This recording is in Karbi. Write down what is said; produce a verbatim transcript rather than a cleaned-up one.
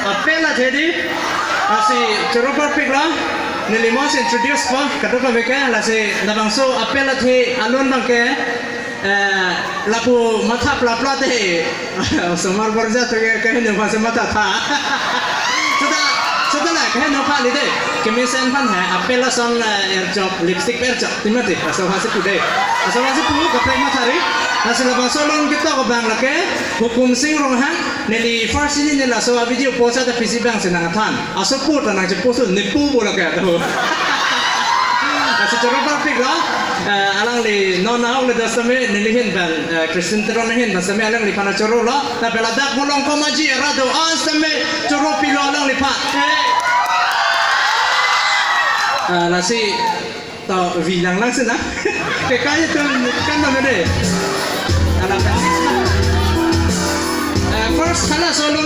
Apel athe di, lasi choro parpiklo, neli mo si introduce po, kadokave ke, lasi labangso apel athe alun abang ke, eh, lapu matha plapla te, osomar borja to ke, keheno aphan si matha tha. Seta, seta la, keheno aphan li de, kemesen aphan he, apel ason, eh, erjok, lipstick erjok, timati, laso aphan si pu de. Laso aphan si pu, kaprek mathari, lasi labangso alun ketok abang lake, Hukum Sing Ronghang, neli first ini ne laso a video post ta pisi abang si nangthan. Aso pu ta nangche post ne pu bola kaya tahu. Lasi choro parpiklo, eh, alangli non ahok le das tame neli ahin pen, eh, Christian Teron ahin pen tame alangliphan chorolo. Lapen ladak Molongkom Aji arado an tame choro pilo alangliphan. Eh, lasi to vi lang lang sina. Ke kaya tu kan mana de. Alam. Eh, first halaso alun